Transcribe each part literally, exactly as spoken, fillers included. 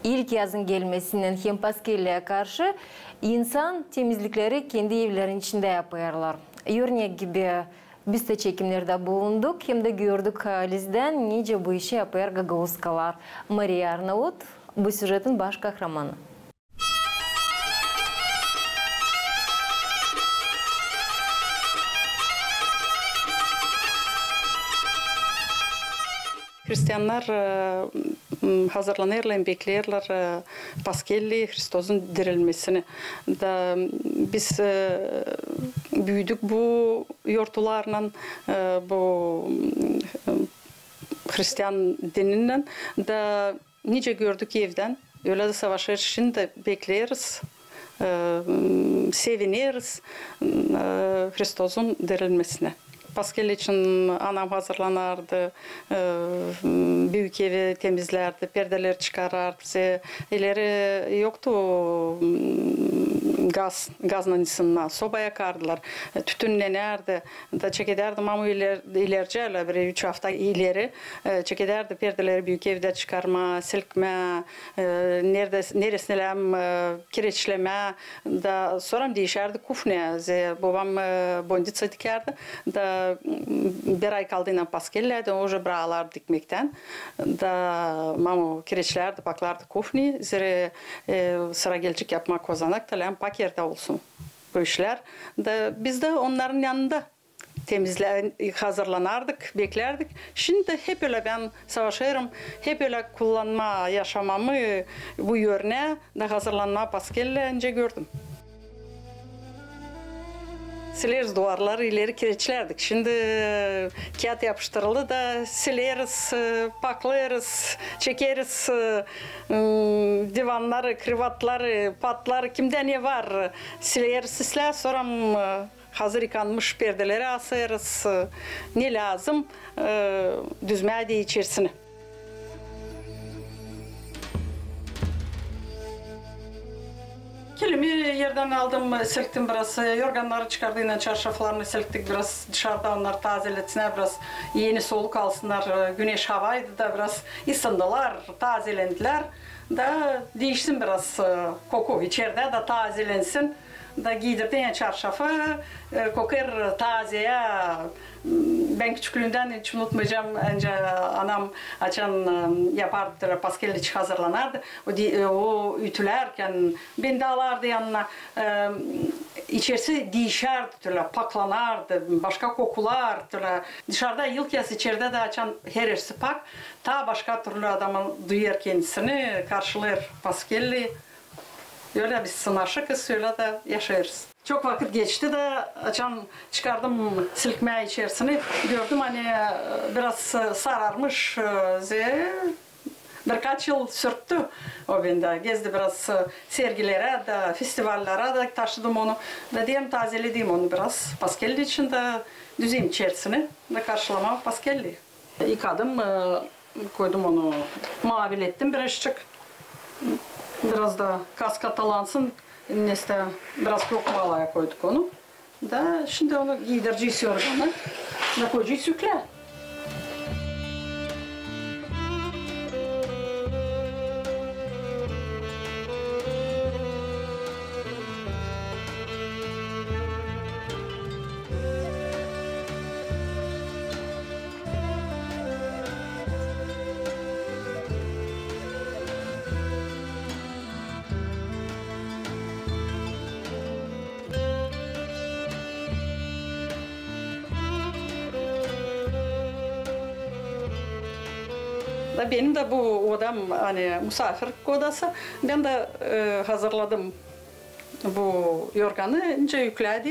İlk yazın gelmesinnän hem Paskelliyä karşı insan temizlikleri kendi evlerinin içindä yapêrlar. Örnek gibi, biz dä çekimnerdä bulunduk hem dä gördük haalizdän, nicä bu işi yapêr gagauzkalar. Mariya Arnaut bu süžetin baş kahramanı. Hristiannar, e, m, hazırlanêrlar, beklärlär, e, Paskelli, Hristosun dirilmesini. Da biz, e, büüdük bu yortularlan, e, bu, m, hristian dininnän. Da nicä gördük evdän, ölä dä savaşêrız, şindi bekleriz, e, m, sevineriz, m, e, Hristosun dirilmesinä. Paskelli için anam hazırlanardı, e, m, büük evi temizlärdi, perdeleri çıkarardı. Bizdä ileri yoktu, m, gaz, gaznan ısınma, soba yakardılar, e, tütünnenärdi. Da çekedärdi mamu iler-, ilericä, ölä bir üç afta ileri, e, çekedärdi perdeleri büük evdä çıkarmaa, silkmää, e, neredä, neresinä lääzım, e, kireçlemää. Da sora diişärdi kufnä, zerä bobam, e, bonditsa dikärdi. Da, m, bir ay kaldıynan Paskelliyä, da o uje braktılar dikmektän. Da mamu kireçlärdi, paklardı kufnayı, zerä, e, sıra gelecek yapmaa kozanak, da lääzım pak erdä olsun bu işlär. Da biz dä onnarın yanında temizlä-, hazırlanardık, beklärdik. Şindi hep ölä bän savaşêrım, hep ölä kullanmaa yaşamamı bu örnää da hazırlanmaa Paskelliyä, nicä gördüm. Sileriz duvarları, ileri kireçlärdik. Şindi, e, kiyat yapıştırıldı da sileriz, e, paklêêrız, çekeriz, e, m, divannarı, krivatları, patları, kimdä ne var, sileriz islää, sora, m, hazır yıkanmış perdeleri asêrız, e, ne lääzım, e, düzmää dä içerisini. Kilimi erdän aldım, silktim biraz, e, yorgannarı çıkardıynan, çarşaflarını silktik biraz, dışarda onnar tazelensinnär biraz, eni soluk alsınnar, e, güneş havaydı da biraz ısındılar, tazelendilär. Da diişsin biraz, e, koku, içerdä dä tazelensin. Da giidirdim çarşafı, e, kokêr tazeyä. Bän küçüklüümdän hiç unutmayacam, ancak anam açan, e, yapardı, Paskelli için hazırlanardı. O di-, e, o ütülärkän beni dä alardı yanına. E, içerisi diişärdi, tölä paklanardı, başka kokular, tölä. Dışarda ilk yaz, içerdä dä açan herersi pak, taa başka türlü adamı duyêr kendisini, karşılêêr Paskelli. Ölä biz sınaşıkız, ölä dä yaşêêrız. Çok vakıt geçti da, açan çıkardım silkmää içerisini, gördüm, ani, e, biraz, e, sararmış, e, zerä birkaç yıl sürttü o bendä. Gezdi biraz, e, sergilerä da, festivallara da taşıdım onu. Da deerim, tazeledim onu biraz Paskelli için da düzeyim içerisini da karşılamaa Paskelli. Yıkadım, e, koydum onu, maavilettim birazçık. Biraz da kas katalansın, nesä biraz krokmalaya koyduk onu. Da şindi onu giidircez yorganı, da koyacez süklää. Da benim dä bu odam, ani musafir odası, bän dä, e, hazırladım bu yorganı, nicä üklää,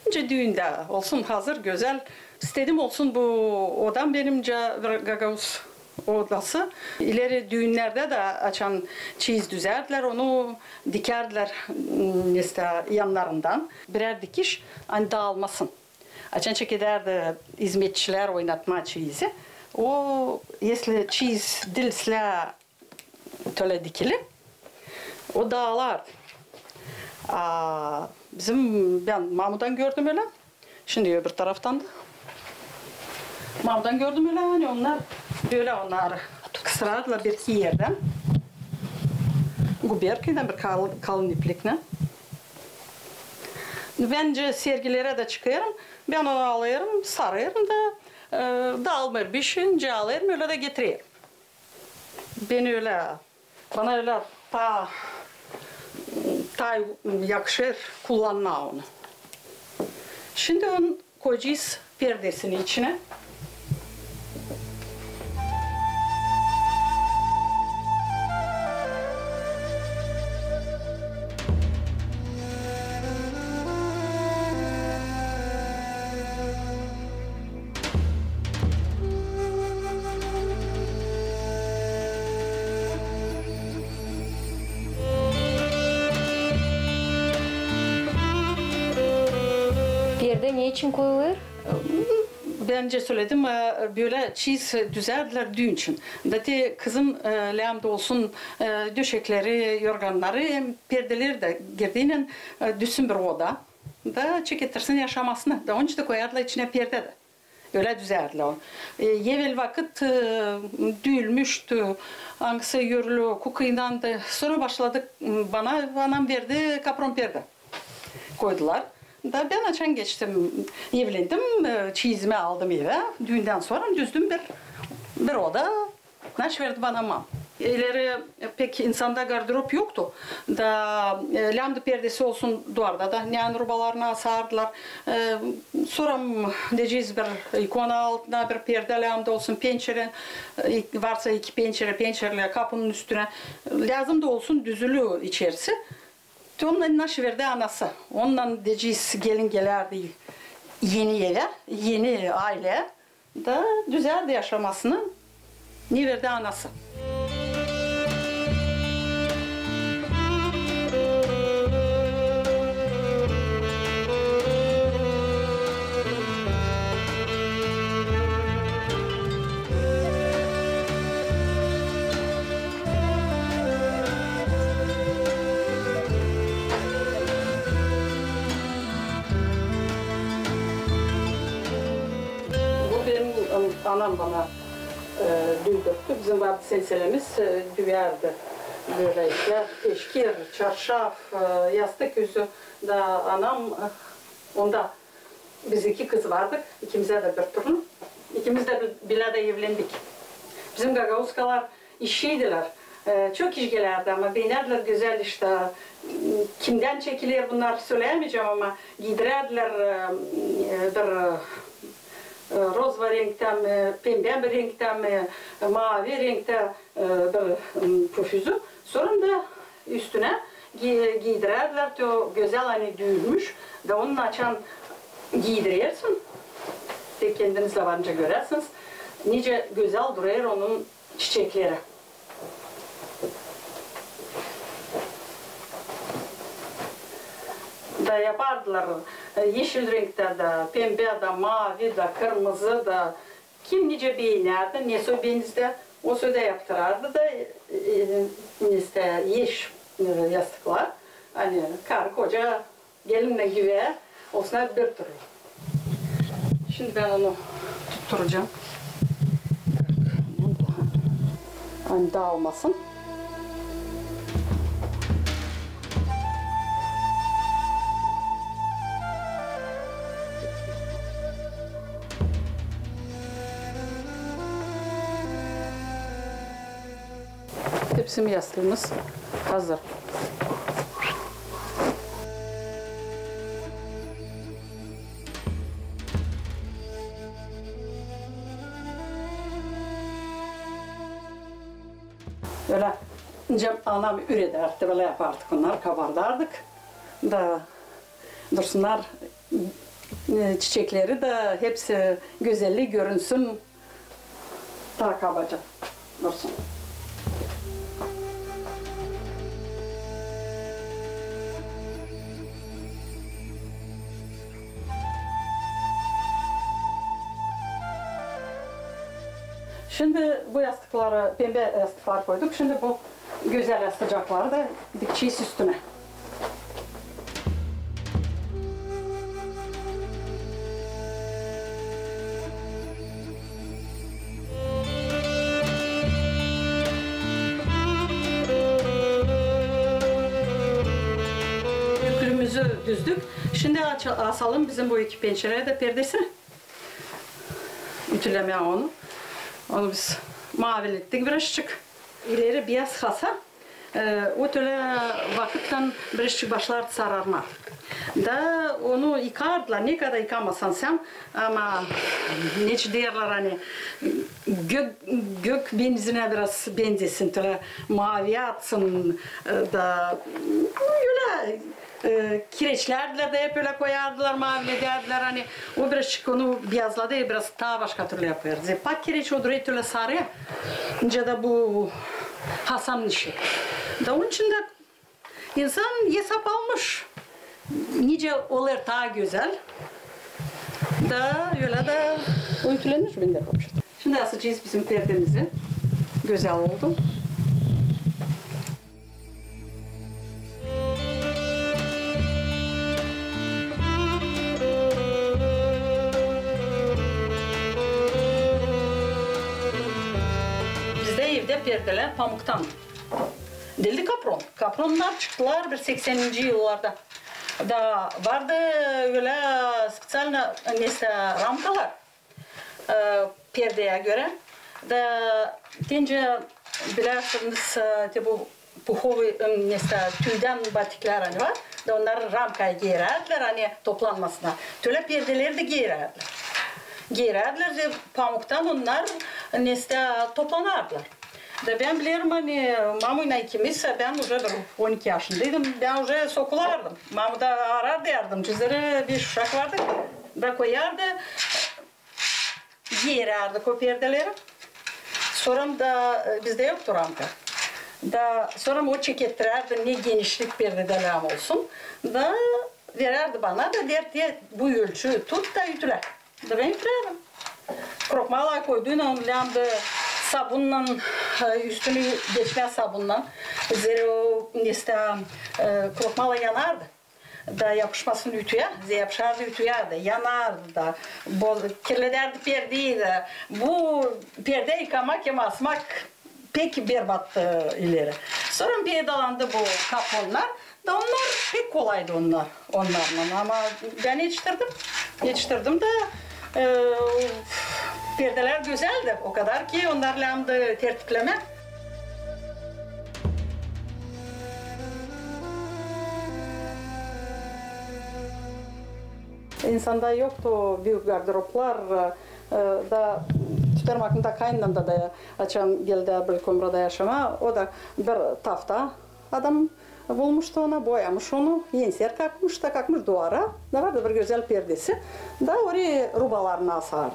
nicä düündä olsun hazır, gözäl. İstedim olsun bu odam benim nicä bir gagauz odası. İleri düünnerdä dä açan çeyiz düzärdilär, onu dikärdilär, m, nesä, yannarından. Birär dikiş, ani daalmasın. Açan çekedärdi izmetçilär oynatmaa çeyizi. O, esli çeyiz diil islää tölä dikili, o daalardı. A bizim, bän mamudan gördüm ölä. Şindi öbür taraftan da. Mamudan gördüm ölä, ani onnar bölä onnarı kısırardılar bir-iki erdän. guberkaylan, bir kal-, kalın ipliknän. Bän nicä sergilerä dä çıkêrım, bän onu alêrım, sarêrım da, e, daalmêêr bişi, nicä alêrım, ölä dä getirerim. Bän ölä, bana ölä taa, taa yakışêr kullanmaa onu. Şindi onu koyacez perdesinin içinä. Perdä ne için koyulêr? Bän nicä söledim, e, bölä çiz düzärdilär düün için. Da te kızım, e, lääm dä olsun, e, döşekleri, yorgannarı, hem perdeleri dä girdiynän, e, düzsün bir oda. Da çekettirsin yaşamasını. Da onun için dä koyardılar içinä perdä dä. Ölä düzärdilär onu. E, evel vakıt, e, düüyülmüştü, angısı örülü kukaylan da. Sora başladık, m, bana anam verdi kapron perdä. Koydular. Da bän açan geçtim, evlendim, e, çeyizimi aldım evä. Düündän sora düzdüm bir, bir oda. Naşey verdi bana mam. İleri pek insanda gardırob yoktu. Da, e, lääm dä perdesi olsun duvarda da, neän rubalarını asardılar. E, sora, m, deyecez, bir ikona altına bir perdä lääm dä olsun, pençere, e, varsa iki pençere, pençerelär kapının üstünä. Lääzım da olsun düzülü içerisi. Te ondan naşey verdi anası. Ondan, deyecez, gelin gelärdi eni evä, eni ayleyä. Da düzärdi yaşamasını, ne verdi anası. Bu benim, ım, anam bana, e, düüdürttü. Bizim vardı senselerimiz, e, düüärdi. Bölä işlär, teşkir, çarşaf, e, yastık üzü. Da anam, e, onda biz iki kız vardık, ikimizä dä bir türlü. İkimiz dä bil-, bilä dä evlendik. Bizim gagauzkalar işçiydilär. E, çok iş gelärdi, ama beenärdilär gözäl iş. Kimdän çekiler bunnar, söleyämeyecäm, ama giidirärdilär, e, e, bir, e, rozva renktä mi, pembä bir renktä mi, e, maavi renktä, e, bir, m, pufüzü. Sora da üstünä gi-, giidirärdilär, te o gözäl, ani düüülmüş, da onu açan giidirersin, te kendiniz dä varınca göräsiniz, nicä gözäl durêr onun çiçekleri. Da yapardılar, e, eşil renktä dä, pembä dä, maavi dä, kırmızı da. Kim nicä beenärdi, ne soy benizdä, o soyda yaptırardı da, e, e, nesä eş, e, yastıklar, ani karı-koca, gelin-giyvä olsunnar bir türlü. Şindi bän onu tutturacam, ani daalmasın. Hepsi yastıımız hazır. Ölä, nicä anam üüredärdi, bölä yapardık onnarı, kabardardık da dursunnar, e, çiçekleri dä hepsi gözellii görünsün. Taa kabaca dursun. Şindi bu yastıkları, pembä yastıkları koyduk. Şindi bu gözäl yastıcakları da dikecez üstünä. Düzdük. Şindi aç-, asalım bizim bu iki pençeleri dä perdesini. Ütülemää onu. Onu biz maavilettik birazçık. İleri biyaz hasa, e, o tölä vakıttan birazçık başlardı sararmaa. Da onu yıkardılar, ne kadar yıkamasan sän, ama neçin deerlär, ani gök, gök benzinä biraz benzesin, tölä maavi atsın, e, da ölä e, kireçlärdilär dä hep ölä koyardılar, maaviledärdilär, ani o birazçık onu biyazladı, biraz taa başka türlü yapêr. Zerä pak kireç o durêr tölä sarı, nicä dä bu hasanın işi. Da onun için dä insan esap almış, nicä olêr taa gözäl. Da ölä dä o ütülenir bendä. Şindi asacez bizim perdemizi. Gözäl oldu. Bizdä evdä perdelär pamuktan. Diildi kapron. Kapronnar çıktılar bir sekseninci yıllarda. Da vardı ölä speţialno nesä ramkalar. E, perdeyä görä. Da deyni bilärsiniz, e, te bu puhovıy, e, nesä tüüdän batiklär, ani var. Da onnarı ramkaya geerärdilär, ani toplanmasınnar. Tölä perdeleri dä geerärdilär. Geerärdilär dä pamuktan onnar nesä toplanardılar. Da bän bilerim, ani mamuylan ikimiz, bän uje bir on iki yaşındaydım, bän uje sokulardım. Mamu da arardı yardımcı, zerä beş uşak vardı. Da koyardı, geerärdik o perdeleri. Sora da, e, bizdä yoktu ramka. Da sora o çekettirärdi, ne genişlik perdedä lääm olsun. Da verärdi bana da deerdi, bu ölçü tut da ütülä. Da bän ütülerim. Krokmalaya koyduynam, läämdi sabunnannan, e, üstünü geçmää sabunnan. Zerä o nesä, e, krokmala yanardı. Da yapışmasın ütüyä, zerä yapışardı ütüyä da, yanardı da, boz-, kirledärdi perdeyi dä. Bu perdä yıkamak hem asmak pek berbat, e, ileri. Sora peydalandı bu kapronnar, da onnar pek kolaydı onnar, onnarlan. Ama bän etiştirdim, etiştirdim da, e, perdelär gözäldi, o kadar ki onnar läämdi tertiplemää. İnsanda yoktu o büük garderoblar, e, da tutarım aklımda, kaynanam da, da açan geldi Ablakomrada yaşamaa, o da bir tafta adam bulmuştu ona, boyamış onu, enser kakmış da kakmış duvara, da vardı bir gözäl perdesi, da oraya rubalarını asardı.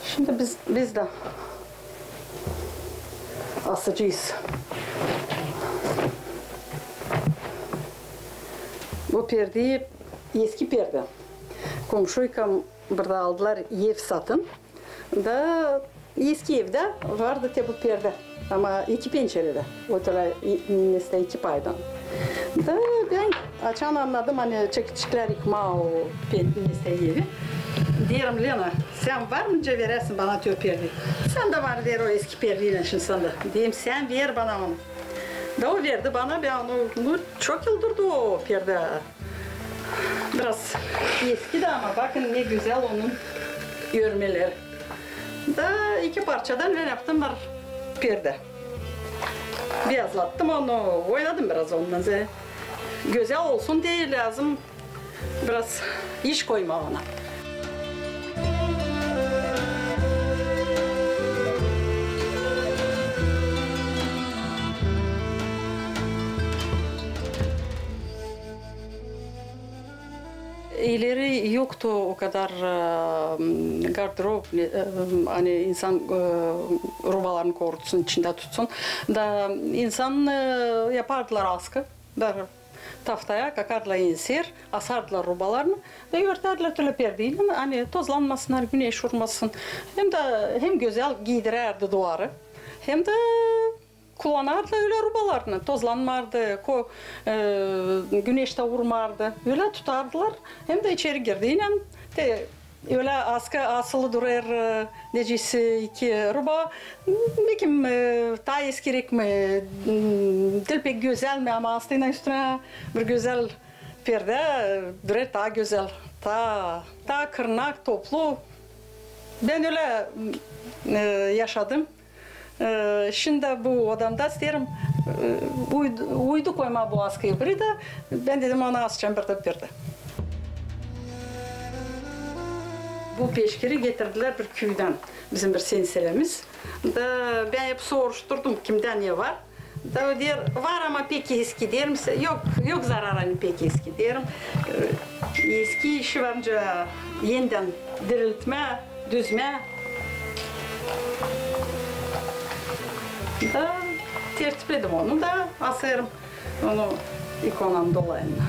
Şindi biz, biz dä asacez. Bu perdeyi, eski perdä. Komşuykam burada aldılar ev satın. Da eski evdä vardı te bu perdä. Ama iki pençereli. O tölä i-, nesä iki paydan. Da bän açan annadım, ani çekecäklär yıkmaa o pe-, nesä evi. Deerim: Lena, sän var mı nicä verersin bana te o perdeyi? Sän dä var, deer, o eski perdeylän şindi sän dä. Deerim, sän ver bana onu. Da o verdi bana, bän onu, nu, çok yıl durdu o perdä. Biraz eski dä, ama bakın ne gözäl onun örmeleri. Da iki parçadan bän yaptım bir perdä. Beyazlattım onu, boyadım biraz ondan. Ze-, gözäl olsun diye lääzım biraz iş koymaa ona. İleri yoktu o kadar, e, garderob, e, ani insan, e, rubalarını korutsun, içindä tutsun. Da insan, e, yapardılar askı. Da taftaya kakardılar enser, asardılar rubalarını da örtärdilär tölä perdeylän, ani tozlanmasınnar, güneş urmasın. Hem dä hem gözäl giidirärdi duvarı, hem dä kullanardılar ölä rubalarını, tozlanmardı, ko-, e, güneş dä urmardı. Ölä tutardılar, hem dä içeri girdiynän te ölä askı asılı durêr, e, necä iki ruba, bekim, e, taa eskiräk mi, m, diil pek gözäl mi, ama astıynan üstünä bir gözäl Perdä, e, durêr taa gözäl, taa, taa kırnak, toplu. Bän ölä, e, yaşadım. E, şindi bu odamda isteerim, e, uydu, uydu koymaa bu askıyı biri dä, bän dedim, ona asacam bir dä perdä. Bu peşkiri getirdilär bir küüdän, bizim bir senselerimiz. Da bän hep soruşturdum, kimdä ne var. Da o deer, var, ama pek eski, deerim. Yok, yok zarar, ani pek eski, deerim. E, eski işi var, nicä enidän diriltmää, düzmää. Da tertipledim onu da asêrım, onu ikonanın dolayında.